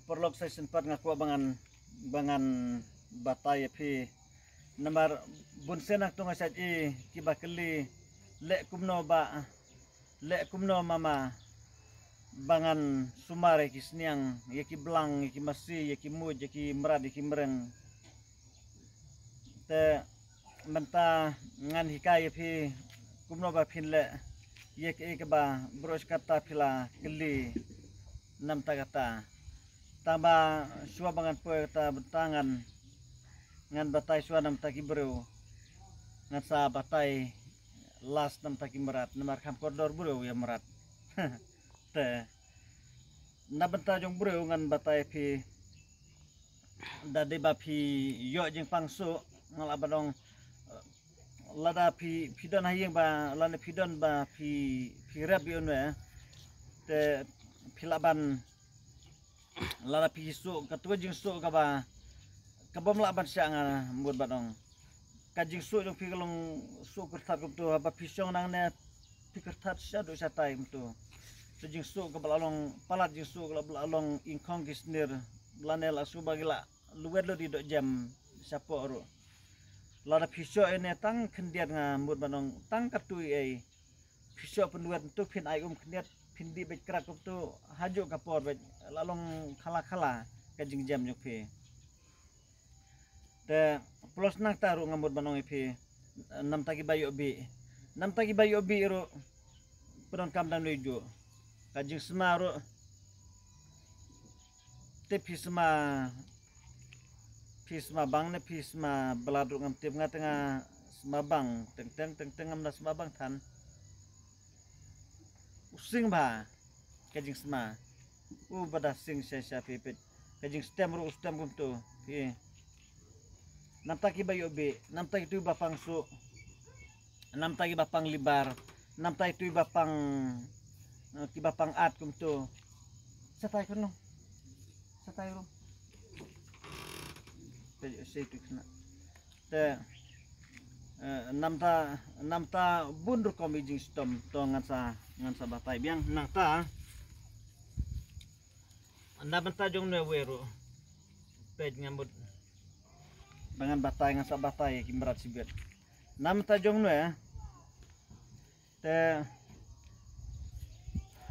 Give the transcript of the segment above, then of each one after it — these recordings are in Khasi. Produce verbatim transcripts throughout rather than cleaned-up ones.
Paralok, sa shisien pat nga kwah ba ngan, ba ngan batai ïa phi. Namar bun sien nangta nga shait i kiba kylli, leh kumno ba, leh kumno mama ba ngan sumar ïa ki sniang, ïa ki blang, ïa ki masi, ïa ki muid, ïa ki mrad, ïa ki mreng. Te mynta ngan hikai ïa phi kumno ba phin leh ïa kaei kaba baroh shi katta phi la kylli na bynta kata. Tang ba shuwa ba ngan poi kata bynta ngan, ngan batai shuwa na bynta ki briew. Ngan sa batai last na bynta ki mrad, namar kham kordor briew ïa mrad. Te na bynta jong briew ngan batai phi, da dei ba phi ïoh jingpang suk, nga lah ban ong, lada phi, phi don ha ïing ba, lada phi don ba phi, phi rep ïa une, te phi lah ban, lada phi suk, kato ka jingsuk kaba, kabym lah ban shah, nga mut ban ong. Ka jingsuk jong phi ka long suk kyrthat kumto, haba phi shong nangne phi kyrthat shaduh shatai kumto. Te jingsuk kaba la long palat, jingsuk kaba la long ingkhong ki snir, lane la shu ba ki la luwet lut i doh jem shapoh ruh. Lada phi shoh ïa ne tang khyndiat, nga mut ban ong, tang katto ei, phi shoh pynwet kumto, phin ai um khyndiat, phin dih beit krat kumto, hajuh ka por beit la long khala khala ka jingjem jong phi. Te plus nangta ruh nga mut ban ong ïa phi, na bynta kiba ïoh bih, na bynta kiba ïoh bih ruh pyndonkam da une juh. Ka jingsma ruh, te phi sma, phi sma bang ne phi sma blad ruh ngam tip, nga te nga sma bang, teng teng teng teng, ngam da sma bang than. U sing bha ka jingsma. U ba da sing sha sha phi peit. Ka jingstem ruh u stem kumto phi. Na bynta kiba ïoh bih, na bynta kito kiba pang suk, na bynta kiba pang libar, na bynta kito kiba pang, eh, kiba pang at kumto. Shatai kano? Shatai ruh. Te ïoh sei tu kena. Te, eh, na bynta, na bynta bun rukom i jingshitom, to ngan sa, ngan sa batai biang nangta. Na bynta jong une wei ruh, peit nga mut ba ngan batai, ngan sa batai ki mrad shibit. Na bynta jong une, te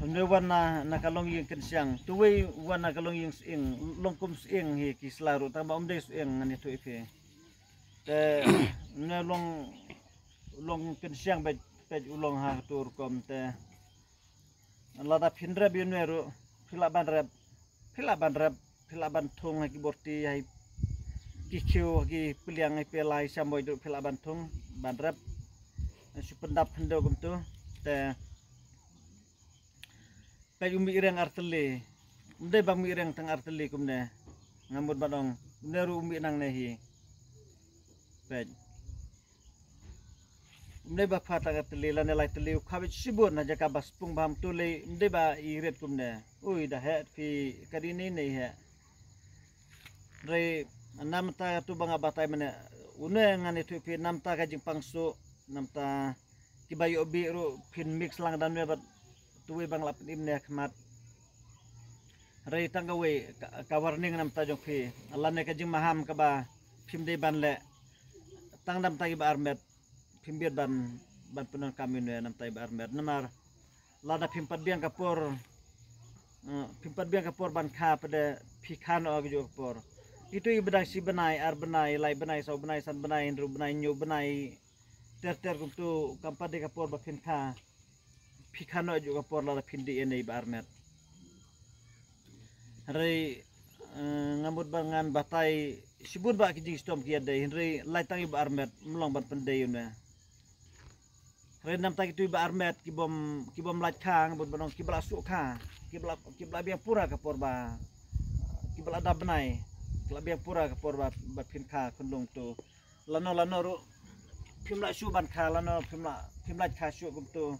une wan na, na ka longïing kynshiang, te wei wan na ka longïing sying, long kum sying hi ki sla ruh, tang ba um dei sying ngan ïathuh ïa phi. Te une long, long kynshiang beit, beit u long ha kato rukom. Te lada phin rep ïa une ruh, phi lah ban rep, phi lah ban rep, phi lah ban thung ha ki borti, ha ki khiew, ha ki pliang, ha ki pela, ha ki shamoit ruh phi lah ban thung, ban rep. Shu pyndap khyndew kumto. Te peit, u mih reng ar tylli. Um dei ba mih reng tang ar tylli kumne, nga mut ban ong, kumne ruh u mih nangne hi. Peit. Um dei ba kha tang ar tylli lane lai tylli, u kha beit shibun, na jaka ba spung bha kumto lei, um dei ba i rit kumne. Ui, da heh phi, ka dei nei nei heh. Hynrei na bynta kato ba nga batai mynne, une ngan ïathuh ïa phi, na bynta ka jingpang suk, na bynta kiba ïoh bih ruh phin mix lang da une bad uwei ba nga la pynim ne ha khmat. Hynrei tang kawei ka, ka warning na bynta jong phi, lane ka jingmaham kaba phim dei ban leh, tang na bynta kiba armet phim bit ban, ban pyndonkam ïa une na bynta kiba armet. Namar lada phim pat biang ka por, eh, phim pat biang ka por ban kha, pat de phi kha noh ha kajuh ka por. Ito i ba dang shi bnai, ar bnai, lai bnai, saw bnai, san bnai, hynriew bnai, hynñiew bnai, ter ter kumto, kam pat dei ka por ba phin kha. Phi kha noh ha kajuh ka por lada phin dih ïa une i ba armet. Hynrei, eh, nga mut ba ngan batai shibun ba ki jingshitom ki ïadei, hynrei lai tang i ba armet, ym long ban pyndei ïa une. Hynrei na bynta kito i ba armet, ki bym, ki bym lait kha, nga mut ban ong kiba la suk kha, kiba la, kiba la biang pura ka por ba, kiba la da bnai, kiba la biang pura ka por ba, ba phin kha khunlung to. Lano lano ruh phim lah shuh ban kha, lano phim lah, phim lait kha shuh kumto.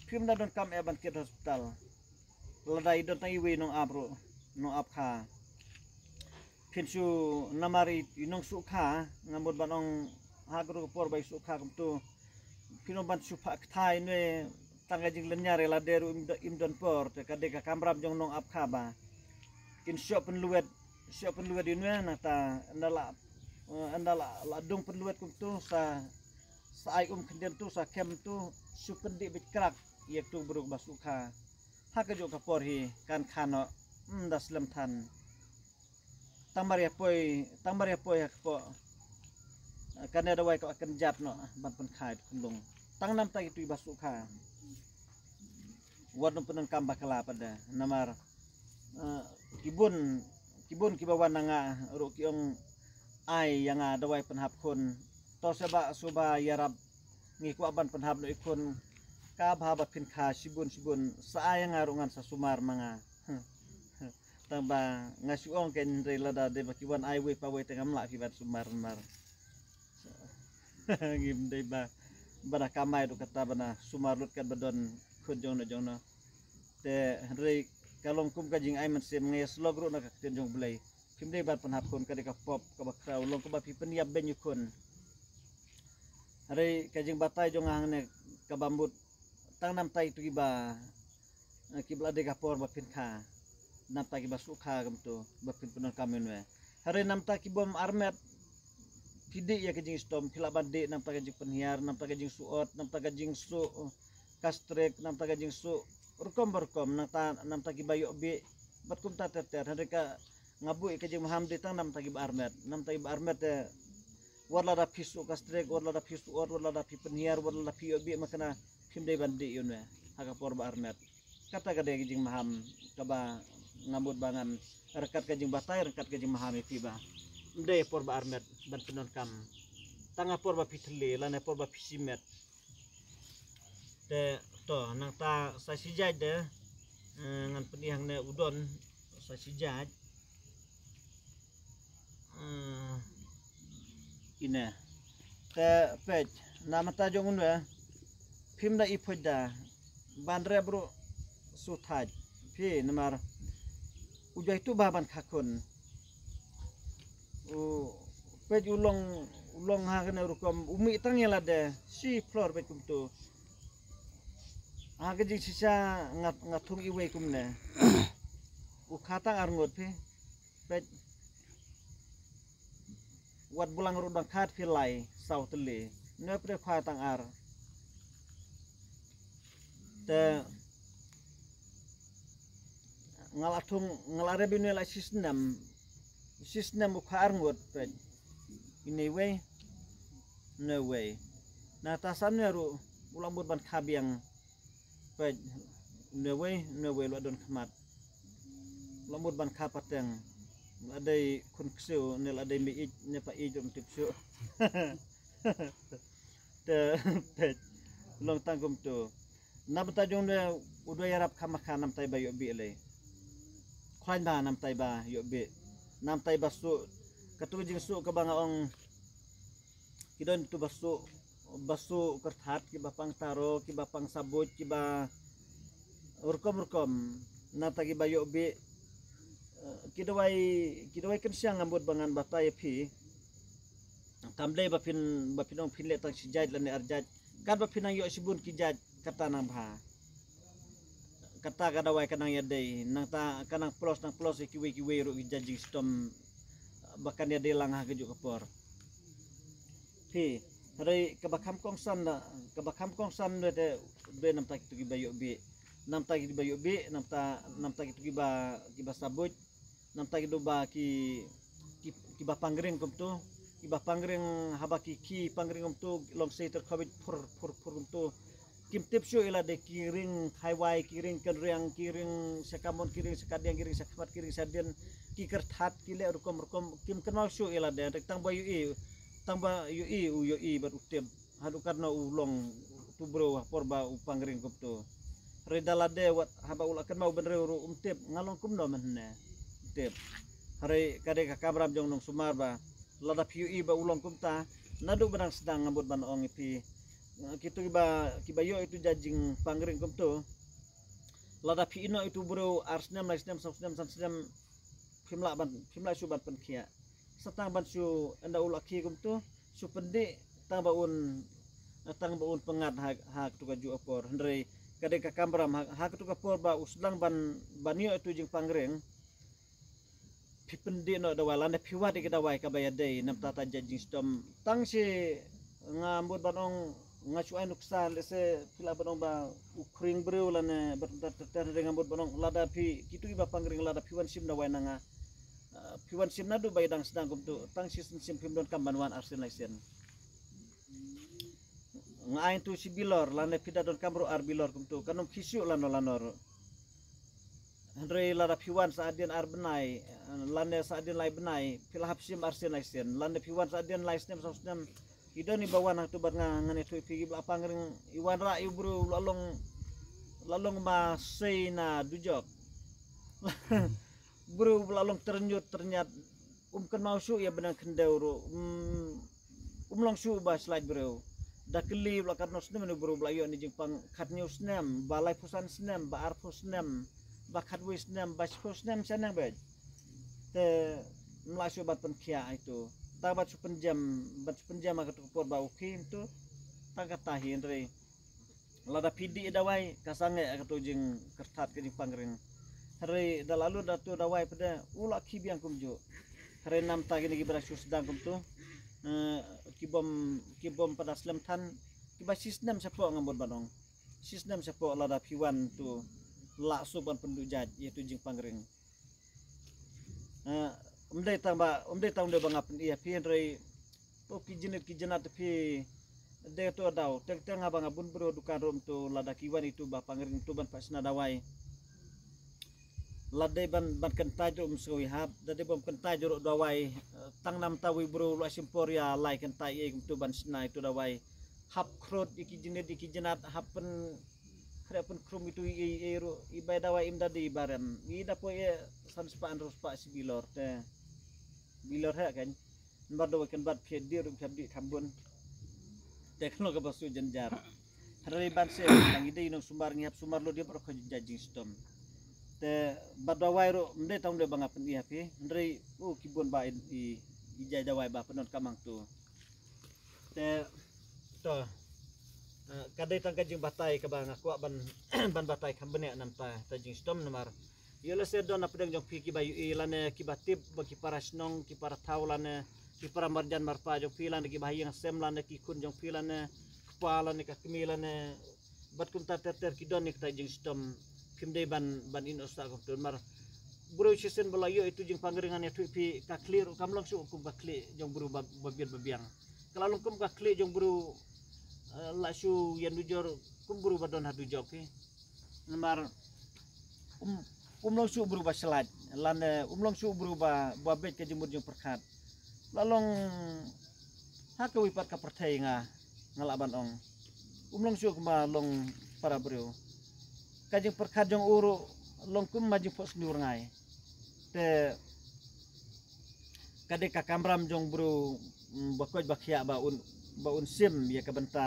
Phim da donkam eh ban kit hospital. Lada i don tang iwei i nongap ruh, nongap kha, phin shu namar i, i nongsuk kha, nga mut ban ong ha ka ruh ka por ba i suk kha kumto. Phin ong ban shu phah kthai ne tang ka jinglynñiar ïa lade ruh im do-, im don por, te ka dei ka kamram jong nongap kha ba. Kin shoh pynluet, shoh pynluet ïa une nangta ynda la, eh, ynda la, la dung pynluet kumtu sa, sa ai um khyndiat tu, sa kem tu, shu pyndih bit krak ïa katu bruk ba sukha. Ha kajuh ka por hi kan kha noh, ynda slem than. Tang mar ïa poi, tang mar ïa poi ha kpoh. Kane dawai ka kynjat noh ban pynkha ïa tu khunlung. Tang namta kitu ba sukha. Wat nang pyndonkam bakla pat de namar, eh, ki bun, ki bun kiba wan na nga ruh ki ong ai ïa nga dawai pynhap khun. To seh ba suba ïarap ngi kwah ban pynhap noh i khun. Ka bha ba phin kha shibun shibun sa ai ïa nga ruh ngan sa sumar ma nga. Tang ba nga shu ong kein hynrei lada dei ba ki wan ai wei pa wei te ngam lah phi ban sumar mar. Ngim dei ba, ba na kamai ruh kata ba na sumar lut kat ba don khun jong no jong no. Te hynrei ka long kum ka jingai mynsiem nga ïa slok ruh na ka ktien jong Blei. Phim dei ban pynhap khun ka dei ka pop kaba khraw long kaba phi pynïap beiñ ïa khun. Hynrei ka jingbatai jong nga hangne kaba mut tang namta itu kiba, eh, kiba la dei ka por ba phin kha. Namta kiba sukha kumtu ba phin pyndonkam ïa une. Hynrei namta ki bym armet phi dih ïa ka jingshitom, phi lah ban dih namta ka jingpynhiar, namta ka jingsuot, namta ka jingsuh, eh, ka strik, namta ka jingsuh rukom ba rukom, namta, namta kiba ïoh bih bad kumta ter ter. Hynrei ka nga buh ïa ka jingmaham dih tang namta kiba armet, namta kiba armet te wat lada phi suh ka strik, wat lada phi suot, wat lada phi pynhiar, wat lada phi ïoh bih ma kane phim dei ban dih ïa une ha ka por ba armet. Kata ka dei ka jingmaham kaba nga mut ba ngan ryngkat ka jingbatai ryngkat ka jingmaham ïa phi ba ym dei por ba armet ban pyndonkam. Tang ha por ba phi thylli lane por ba phi shimet. Te to nangta sa shi jait de, eh, ngan pyni hangne u don sa shi jait. Eh, ine. Te peit namta jong une phim da i phoit da ban rep ruh su thait phi namar u jai tu ba ban kha khun. U peit u long, u long ha kane rukom u mih tang ïa lade shi phlor peit kumtu. Ha ka jingshisha nga, nga thung iwei kumne. U kha tang ar ngut phi. Peit. Wat bulang ruh dang khat phi lai saw tylli. Ne pre khwa tang ar. Te nga la thung, nga la rep ine la shisnem. Shisnem u kha ar ngut peit. Ine wei. Ne wei. Na ta san ne ruh u la mut ban kha biang. Peit, ne wei, ne wei la don khmat. La mut ban kha pateng. La dei khun ksiew, ne la dei mei ij, ne pa ij rum tip shu. Te, peit, long tang kumtu. Namta jong ne u doi ïarap kham kha namta ba ïoh bih lei. Khlaiñ ba namta ba ïoh bih. Namta ba suh. Katu jingsuh kaba nga ong ki don tu ba suh, ba suh kyrthat, kiba pang taro, kiba pang sabuj, kiba rukom rukom. Nata kiba ïoh bih, eh, ki dawai, ki dawai kynsiang nga mut ba ngan batai ïa phi. Kam dei ba phin, ba phin ong phin leh tang shi jait lane ar jait. Kat ba phin nang ïoh shibun ki jait kata nang bha. Kata ka dawai ka nang ïadei, nangta ka nang plus, nang plus ïa kiwei kiwei ruh ki jait jingshitom ba kan ïadei lang ha kajuh ka por. Phi, hynrei kaba kham kongsan da, kaba kham kongsan da te, da namta kitu kiba ïoh bih, namta kitu kiba ïoh bih, namta, namta kitu kiba, kiba sabuj, namta kitu ba ki, ki, kiba pangring kumtu, kiba pangring haba ki, ki pangring kumtu, long sei ter covid phur, phur, phur kumtu. Kim tip shuh ïa lade ki ring highway, ki ring kynriang, ki ring sha kamon, ki ring sha kadiang, ki ring sha khmat, ki ring sha dien, ki kyrthat, ki leh rukom rukom, kim kynmaw shuh ïa lade, tang ba ïohi, tang ba ïohi, u ïohi bad u tip. Haduh katno u long tu briew ha por ba u pangring kumtu. Hynrei da lade wat haba u la kynmaw bynriew ruh um tip, nga long kumno mynne. Tip. Hynrei ka dei ka kamram jong nongsumar ba lada phi ïohi ba u long kumta, naduh ba dang sdang nga mut ban ong ïa phi. Kitu kiba, kiba ïoh itu jait jingpangring kumtu. Lada phi ïehnoh itu briew ar snem, lai snem, saw snem, san snem, phim lah ban, phim lah shuh ban pynkhiah. Sa tang ban shu ynda u la khie kumtu, shu pyndih tang ba un, tang ba un pyngngad ha, ha katu kajuh ka por. Hynrei ka dei ka kamram ha, ha katu ka por ba u sdang ban, ban ïoh itu jingpangring. phi pyndih noh dawai lane phi wad ïa ka dawai kaba ïadei namar ta jait jingshitom. Tang shi nga mut ban ong nga shu ai nuksa lehse phi lah ban ong ba u khring briew lane ba ter ter ter nga mut ban ong lada phi kitu iba pangring lada phi wan shim dawai na nga. Ah, phi wan shim naduh ba i dang sdang kumtu tang shi sien sien phim donkam ban wan arsien laisien. Nga ai tu shi bilor lane phi da donkam ruh ar bilor kumtu kan ym khih shuh lano lano ruh. Hynrei lada phi wan sa hadien ar bnai lane sa hadien lai bnai phi la hap shim arsien laisien lane phi wan sa hadien lai snem saw snem. I don iba wan hangtu bad nga ngan ïathuh ïa phi ki ba la pangring i wanrah ïa u briew la long la long ma sei na dujok. Briew ba la long tyrñiot tyrñiat um kynmaw shuh ïa bneng khyndew ruh um, um long shuh ba shlait briew. Da kylli ba la katno snem ïa u briew ba la ïoh ïa jingpang khatñiew snem ba laiphew san snem ba arphew snem ba khatwei snem ba shiphew snem shaneng bad te mla shu bat pynkhiah ïa tu. Ta bat shu pynjem bat shu pynjem ha katu ka por ba u khim tu. Ta kata hi hynrei lada phi dih dawai ka sangeh ha katu jingkyrthat ka jingpangring. Hynrei da la lut da tu dawai pde u la khih biang kumjuh. Hynrei namta kine kiba da shu sdang kumtu eh, kibom kibom pada slem than kiba shisnem shapoh nga mut ban ong. Shisnem shapoh lada phi wan tu la suk ban pynduh jait ïa tu jingpangring. Eh, um dei tang ba um dei tang dei ba nga pyni ïa phi hynrei to ki jinit ki jinat phi dei to daw teng teng haba nga bun bro dukan rum tu lada ki wan itu ba pangring tu ban pat shna dawai. Lada dei ban ban kyntait ruh um sngewbha hap da dei bom kyntait ruh dawai. Eh, tang namta wi bro lu shim por ïa lai kyntait ïa kumtu ban shna itu dawai. Hap khrot ïa ki jinit ïa ki jinat hap pyn khreh pynkhrum itu i i ruh i bai dawai im da dei i barem i da poi e san spah hynriew spah shi bilor te bilor he kan. Namar dawai kan bat phi dih ruh phi hap dih kham bun. Te kan lo ka ba shu jynjar. Hynrei ban se tang i dei nong sumar ngi hap sumar lut ïa ba ruh ka jait jingshitom. Te bad dawai ruh ym dei tang dei ba nga pyni ha phi hynrei u ki bun ba i i jait dawai ba pyndonkam hangtu. Te to eh, ka dei tang ka jingbatai kaba nga kwah ban ban batai kham bniah namta ta jingshitom namar ïoh lehse don na pdeng jong phi kiba ïohi lane kiba tip ba ki para shnong ki para thaw lane ki para marjan marpa jong phi lane kiba ha ïing ha sem lane ki khun jong phi lane kpa lane ka kmie lane bad kumta ter ter ki don ïa kata jingshitom. Phim dei ban ban ïehnoh sah kumtu namar briew shisien ba la ïoh ïa tu jingpangring ngan ïathuh ïa phi ka khlieh ruh kam long shuh kum ka khlieh jong briew ba ba biang ba biang. Ka la long kum ka khlieh jong briew eh, la shu ïa nujor kum briew ba don ha dujok phi. Namar um um long shuh briew ba shlait lane um long shuh briew ba ba beit ka jingmut jingpyrkhat. La long ha kawei pat ka pyrthei nga nga lah ban ong. Um long shuh kumba long para briew. Ka jingpyrkhat jong u ruh long kum ma jingphohsniew rngai. Te ka dei ka kamram jong briew mm, ba koit ba khiah ba un ba un sim ïa ka bynta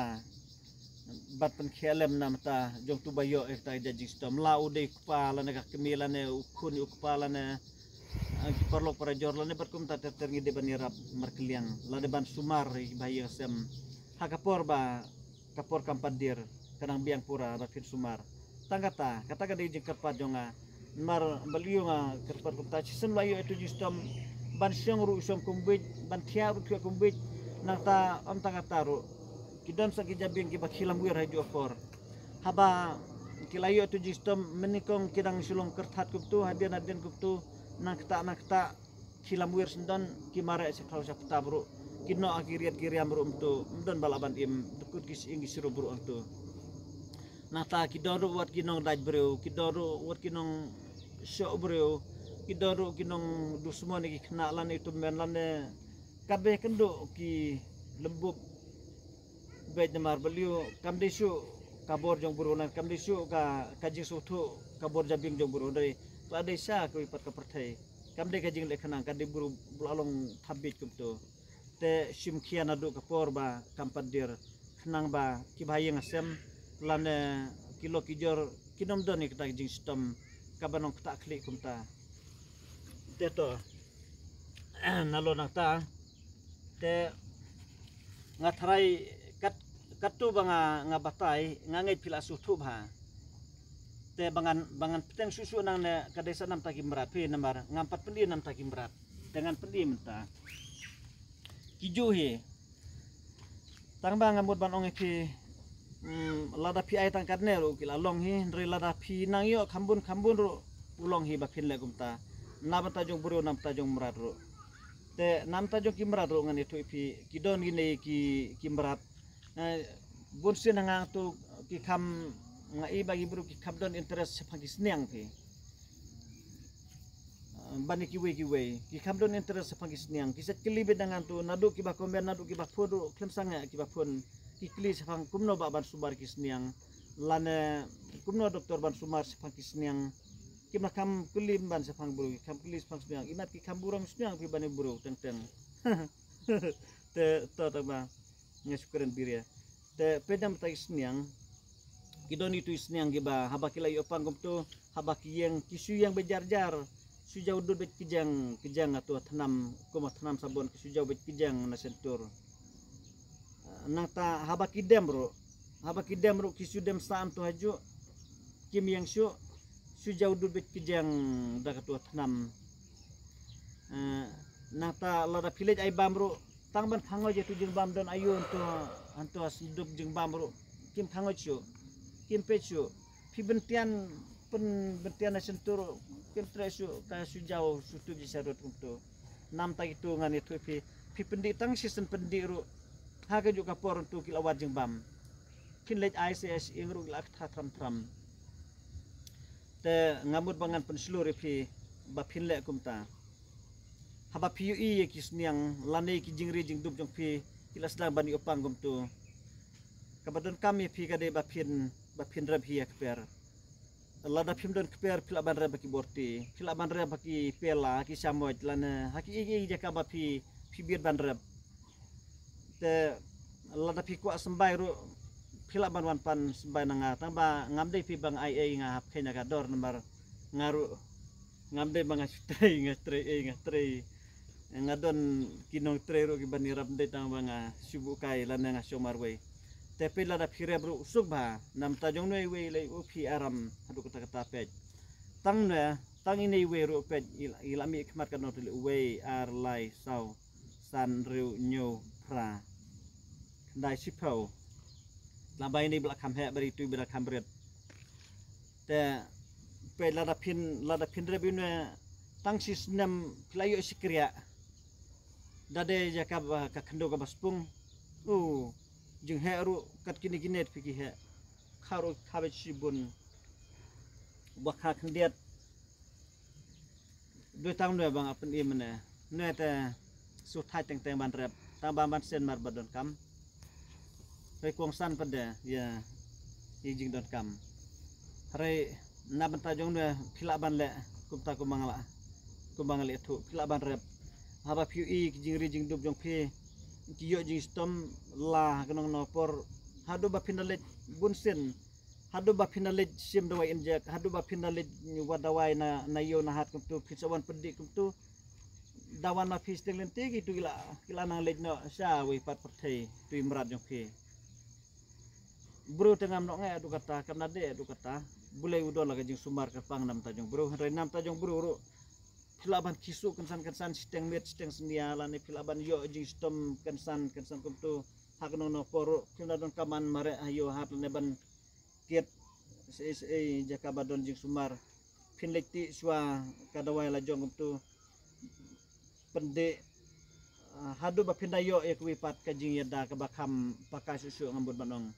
bad pynkhiah lem namta jong tu ba ïoh ïa kata ka jait jingshitom la u dei u kpa lane ka kmie lane u khun ïa u kpa lane eh, ki paralok parajor lane bad kumta ter ter ngi dei ban ïarap markylliang lane ban sumar ïa ki bahaïing hasem ha ka por ba ka por kam pat dier ka nang biang pura ba phin sumar. Tang kata kata ka dei jingkyrpad jong nga. Namar balei nga kyrpad kumta shisien la ïoh ïa tu jingshitom ban shong ruh shong kumbuit ban thiah ruh thiah kumbuit. Nangta ym tang kata ruh ki don sa ki jabieng kiba ki lam wir ha juh por. Haba ki la ïoh ïa tu jingshitom mynnyngkong ki dang shu long kyrthat kumtu hadien hadien kumtu. Nang kata nang kata ki lam wir sngewdon ki mareh sha khlaw sha ptab ruh ki noh ha ki riat ki riam ruh ym tu ym don ba lah ban im dukut ki shyieng ki shrup ruh ym tu. Nangta ki don ruh wat ki nongdait briew ki don ruh wat ki nongshoh briew ki don ruh ki nongdusmon ïa ki khynnah lane i tymmen lane katba ïakynduh ki lymbup. Beit namar balei kam dei shuh ka bor jong briew lane kam dei shuh ka ka jingsngewthuh ka bor jabieng jong briew dei ka la dei sha kawei pat ka pyrthei. Kam dei ka jingleh khnang ka dei bru bla long thap bit kumto. Te shim khia naduh ka por ba kam pat dir khnang ba ki bahaïing hasem lane ki lok ki jor kin ym don ïa kata ka jingshitom kaba nongktah khlieh kumta. Te to nalor nangta te nga tharai kat katto ba nga nga batai nga ngeit phi la sngewthuh bha. Te ba ngan, ba ngan pteng shuh shuh nangne ka dei sa namta ki mrad phi namar ngam pat pyni namta ki mrad. Te ngan pyni mynta. Ki ju hi. Tang ba nga mut ban ong ïa phi, mm, lada phi ai tang katne ruh ki la long hi, hynrei lada phi nang ïoh kham bun kham bun ruh u long hi ba phin leh kumta. Na bynta jong briew, na bynta jong mrad ruh. Te na bynta jong ki mrad ruh ngan ïathuh ïa phi, ki don kine ki, ki mrad. Eh, bun sien ha nga tu ki kham, nga i ba ki briew ki kham don interest shaphang ki sniang phi. Ah, ban ïa kiwei kiwei ki kham don interest shaphang ki sniang. Ki sa kylli beit na nga tu, naduh kiba comment, naduh kiba phone ruh, khlem sa nga kiba phone, ki kylli shaphang kumno ba ban sumar ki sniang. Lane kumno doktor ban sumar shaphang ki sniang. Kim la kham kylli ban shaphang briew, ki kham kylli shaphang sniang. Imat ki kham burom sniang phi ban ïa briew teng teng. Te to, to ba nga shu kren biria. Te peit namta ki sniang. Ki don itu i sniang kiba haba ki la ïoh pang kumtu, haba ki ïeng, ki shu ïeng beit jar jar. Shu jaw dud beit ki jeng, ki jeng atu ha thnam, kum ha thnam sabon, ki shu jaw beit ki jeng na sentur. Nangta haba ki dem ruh, haba ki dem ruh ki shu dem sah hangtu hajuh. Kim ïeng shuh, shu jaw dud beit ki jeng da katu ha thnam. Eh, nangta lada phi leit ai bam ruh, tang ban khangoi ïa tu jingbam don ayu hangtu, hangtu ha sduk jingbam ruh. Kim khangoi shuh, kim peit shuh. Phi byntian, pyn byntian na sentur ruh, kim treh shuh, ka shu jaw shu tup ji sharud kumtu. Namta kitu ngan ïathuh phi, phi pyndih tang shisien pyndih ruh. Ha kajuh ka por hangtu ki la wad jingbam. Phin leit ai sa ïa shi ïing ruh ki la kthah thram thram. Te nga mut ba ngan pynshlur ïa phi ba phin leh kumta. Haba phi ïohi ïa ki sniang lane ki jingri jingdup jong phi ki la sdang ban ïoh pang kumtu. Kaba donkam ïa phi ka dei ba phin, ba phin rep hi ha kper. Lada phim don kper phi lah ban rep ha ki borti, phi lah ban rep ha ki pela, ha ki shamoit lane ha ki ei ei jaka ba phi, phi bit ban rep. Te lada phi kwah symbai ruh phi lah ban wan pan symbai na nga, tang ba ngam dei phi ba nga ai ei, nga hap kheiñ na ka dor namar nga ruh ngam dei ba nga shu trei, nga trei ei, nga trei. Nga don ki nongtrei ruh kiban ïarap, ym dei tang ba nga shu buh kai lane nga shong marwei. Te peit lada phi rep ruh suk bha, namta jong nui wei lei u phi aram haduh kata kata peit. Tang ne, tang ine iwei ruh peit, i la, i la mih khmat ka nongtrei lei, uwei, ar, lai, saw, san, hynriew, hynñiew, phra, khyndai, shiphew. Tang ba ine ba la kham heh, ba ri tu ba la kham bret. Te peit lada phin, lada phin rep ine tang shi snem phi la ïoh shi kriah. Da dei jaka ba ka khyndew kaba spung. U jingheh ruh kat kine kine phi ki heh. Kha ruh kha beit shibun. Ba kha khyndiat. Dei tang nui ba nga pyni mynne. Nui te shu thait teng teng ban rep. Tang ba ban sien mar ba donkam. Hynrei kongsan pat de ïa, ïa jingdonkam. Hynrei na bynta jong nui phi lah ban leh kumta kumba nga la, kumba nga la ïathuh, phi lah ban rep. Haba phi ïohi ki jingri jingdup jong phi ki ïoh jingshitom la ha ka nongno por. Haduh ba phin da leit bun sien, haduh ba phin da leit shim dawai injek, haduh ba phin da leit wad dawai na, na ïew na hat kumtu, phin sa wan pyndih kumtu. Da wan ma phi shiteng lynti kitu ki la, ki la nang leit noh sha wei pat pyrthei, tu i mrad jong phi. Briew te ngam noh ngai haduh kata, kam na dei haduh kata. Bulei u don la ka jingsumar kyrpang namta jong briew, hynrei namta jong briew ruh phi lah ban kiew shuh kynsan kynsan, shiteng miet shiteng synnia lane phi lah ban ïoh jingshitom kynsan kynsan kumtu. Ha ka nongno por ruh phim da donkam ban mareh ha ïew hat lane ban kit shisha jaka ba don jingsumar. Phin leit tih shuwa ka dawai la jong kumtu. Pyndih, ah, haduh ba phin da ïoh ïa kawei pat ka jingïada kaba kham paka shuh shuh, ngam bud ban ong.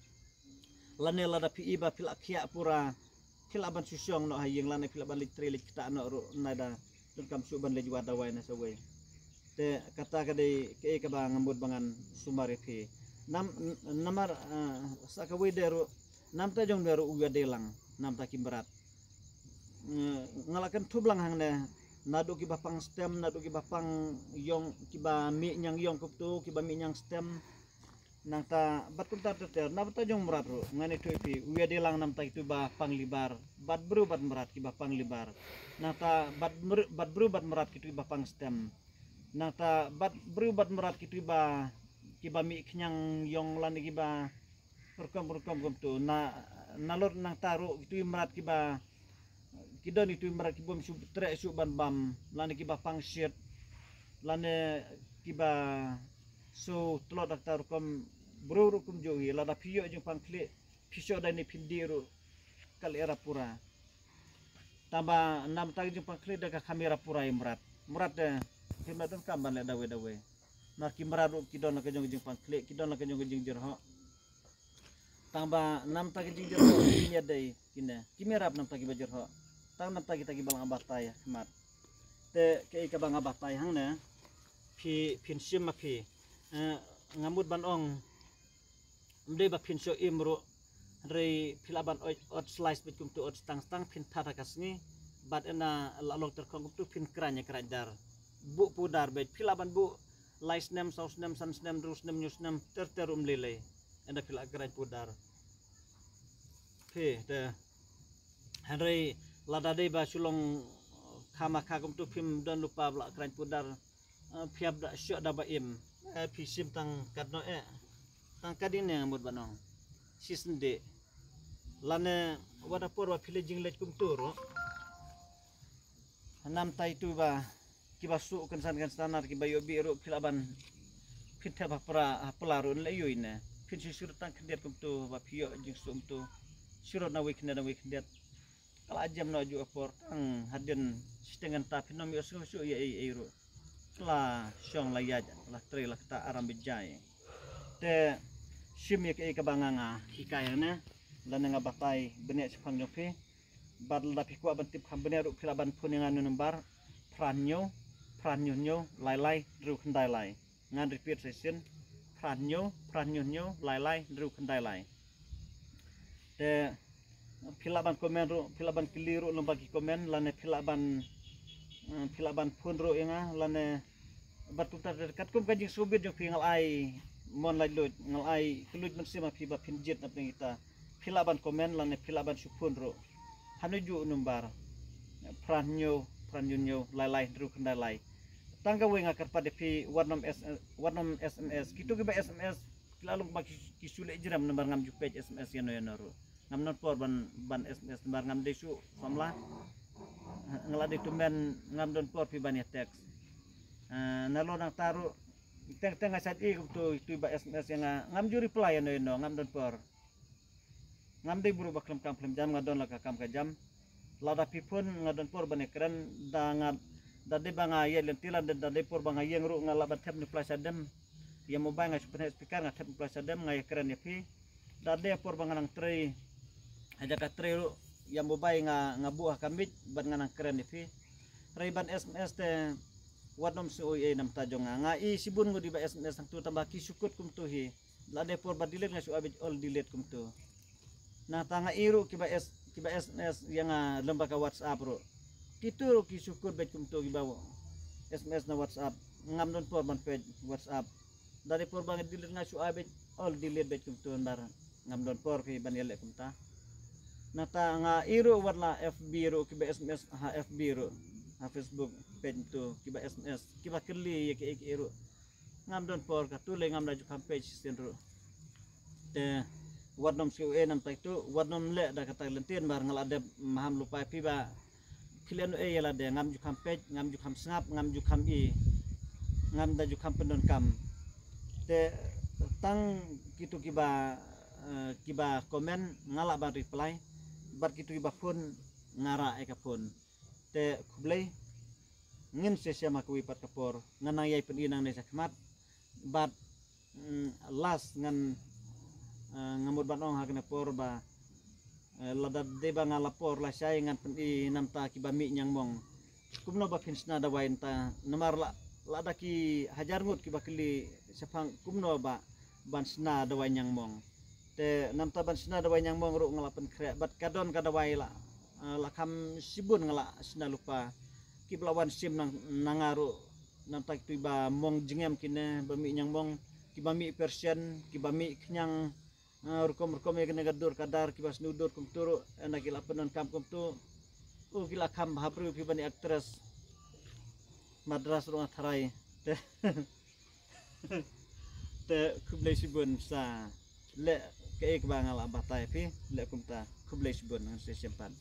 Lane lada phi i ba phi la khiah pura, phi lah ban shu shong noh ha ïing lane phi lah ban leit trei leit ktah noh ruh, nada donkam shuh ban leit wad dawai na sawei. Te kata ka dei kaei kaba ngam bud ba ngan sumar ïa phi. Nam, namar, ah, sa kawei de ruh namta jong de ruh u ïadei lang namta ki mrad. Mm, nga la kynthup lang hangne, naduh kiba pang stem, naduh kiba pang ïong, kiba mih ñiang ïong kumtu, kiba mih ñiang stem. Nangta bad kumta ter ter, namta jong mrad ruh ngan ïathuh ïa phi, u ïadei lang namta kitu ba pang libar, bad briew bad mrad kiba pang libar. Nangta bad mr-, bad briew bad mrad kitu ba pang stem. Nangta bad briew bad mrad kitu ba, kiba mih khñiang ïong lane kiba rukom rukom kumtu. Na, Nalor nangta ruh kitu i mrad kiba, ki don itu i mrad ki bym shu treh shu ban bam, lane kiba pang shit, lane kiba shu tlot da kata rukom. Bru ruh kumjuh hi, lada phi ïoh jingpang khlieh, phi shu dei ne phin dih ruh ka leh ra pura. Tangba namta ka jingpang khlieh da ka kham ïa ra pura i mrad. Mrad te phim lah donkam ban leh dawei dawei. Namar ki mrad ruh ki don la ka jong ka jingpang khlieh, ki don la ka jong ka jingjyrhoh. Tangba namta ka jingjyrhoh kim ïa dei kine, kim ïarap namta kiba jyrhoh. Tang namta kita kiba la nga batai ha khmat. Te kaei kaba nga batai hangne, phi, phin shim ma phi. Eh, nga mut ban ong, ym dei ba phin shu im ruh, hynrei phi lah ban ot, ot slice beit kumtu, ot stang stang, phin that ha ka sngi. Bad ynda la long tyrkhong kumtu phin khraiñ ïa khraiñ dar. Buh pudar beit, phi lah ban buh lai snem, saw snem, san snem, hynriew snem, hynñiew snem, ter ter ruh ym lei lei. Ynda phi lah khraiñ pudar. Phi te, hynrei lada dei ba shu long kha ma kha kumtu, phim don lypa ba lah khraiñ pudar. Eh, phi hap da shoh da ba im. Eh, phi shim tang katno eh. Tang katne nga mut ban ong. Shisien dei. Lane wat ha por ba phi leit jingleit kumtu ruh, namta itu ba kiba shu kynsan kynsan ar kiba ïoh bih ruh phi lah ban, phin thep ha pra, ha pla ruh leh ïoh ine. Phin shu shu tang khyndiat kumtu ba phi ïoh jingsuh kumtu. Shu rot na wei khyndiat, na wei khyndiat. Ka la jem noh ju ha por tang hadien shiteng ngan ta, phin ym ïoh sngewsih ïa ei ei ruh. Ka la shong la ïaid, la trei la kata aram bijai. Te shim ïa kaei kaba nga nga hikai hangne, lane nga batai bniah shaphang jong phi. Bad lada phi kwah ban tip kham bniah ruh phi lah ban phone ïa nga na u number phra hynñiew, phra hynñiew hynñiew, lai lai, hynriew khyndai lai. Ngan repeat session, phra hynñiew, phra hynñiew hynñiew, lai lai, hynriew khyndai lai. Te phi lah ban comment ruh, phi lah ban kylli ruh lyngba ki comment, lane phi lah ban, eh, phi lah ban phone ruh ïa nga, lane bad kumta te katkum ka jingsngewbit jong phi nga la ai mon laitluid, nga la ai kylluid mynsiem ha phi ba phin jied na pdeng kita. Phi lah ban comment lane phi lah ban shu phone ruh hano juh u number, phra hynñiew, phra hynñiew hynñiew, lai lai, hynriew khyndai lai. Tang kawei nga kyrpad ïa phi, wat nym S-, wat nym S M S. Kitu kiba S M S ki la long ba ki, ki shu leh jrem namar ngam ju peit S M S ïano ïano ruh. Ngam don por ban, ban S M S namar ngam dei shu famla. Nga la dei tymmen, ngam don por phi ban ïa text. Eh, nalor nangta ruh teng teng nga shait i kumtu itu ba S M S ïa nga, ngam ju reply ïano ïano, ngam don por. Ngam dei bru ba khlem kam khlem jam, nga don la ka kam ka jam. Lada phi phone nga don por ban ïa kren, da nga, da dei ba nga ïaid lynti lane da dei por ba nga ïeng ruh nga lah ban thep reply shadem. Ïa mobile nga shu pynheh speaker nga thep reply shadem, nga ïa kren ïa phi. Da dei por ba nga nang trei ha jaka trei ruh, ïa mobile nga, nga buh ha ka mic bad nga nang kren ïa phi. Hynrei ban S M S te wat nym sngew ei ei namta jong nga. Nga i shibun ngut iba S M S hangtu tangba ki shu kut kumtu hi. La dei por ba delete nga shu ai beit all delete kumtu. Nangta nga i ruh kiba S-, kiba S M S ïa nga lyngba ka WhatsApp ruh. Kitu ruh ki shu kut beit kumtu kiba S M S na WhatsApp. Ngam don por ban peit WhatsApp. Da dei por ba nga delete nga shu ai beit all delete beit kumtu namar ngam don por phi ban ïaleh kumta. Nangta nga i ruh wat la F B ruh kiba S M S ha F B ruh, ha Facebook page tu kiba S M S kiba kylli ïa kiei kiei ruh. Ngam don por, katu lei ngam da ju kham peit shisien ruh. Te wat nym sngew ei namta itu, wat nym leh da kata lynti namar nga la dep maham lypa ïa phi ba phi leh noh ei ïa lade, ngam ju kham peit, ngam ju kham sngap, ngam ju kham i, ngam da ju kham pyndonkam. Te tang kitu kiba, eh, kiba comment nga lah ban reply, bad kitu kiba phone nga rah ïa ka phone. Te khublei, ngin sa ïashem ha kawei pat ka por, ngan nang ïai pyni nangne shakhmat. Bad, mm, last ngan, eh, nga mut ban ong ha kane por ba, eh, lada dei ba nga la por lashai ngan pyni namta kiba mih ñiangmong. Kumno ba phin shna dawai nta, namar la, lada ki hajar ngut kiba kylli shaphang kumno ba ban shna dawai ñiangmong. Te namta ban shna dawai ñiangmong ruh nga la pynkhreh bad ka don ka dawai la, eh, la kham shibun nga la shna lypa. Kiba la wan shim na nga ruh namta kitu ba mong jingem kine ba mih ñiangmong, kiba mih persian, kiba mih khñiang, eh, rukom rukom ïa kine ka dur ka dar kiba sniew dur kumtu ruh, ynda ki la pyndonkam kumtu. U ki la kham bha briew phi ban ïa actress Madras ruh nga tharai. Te Te khublei shibun sa leh kaei kaba nga la batai phi. Leh kumta, khublei shibun, ngan sa ïashem pat.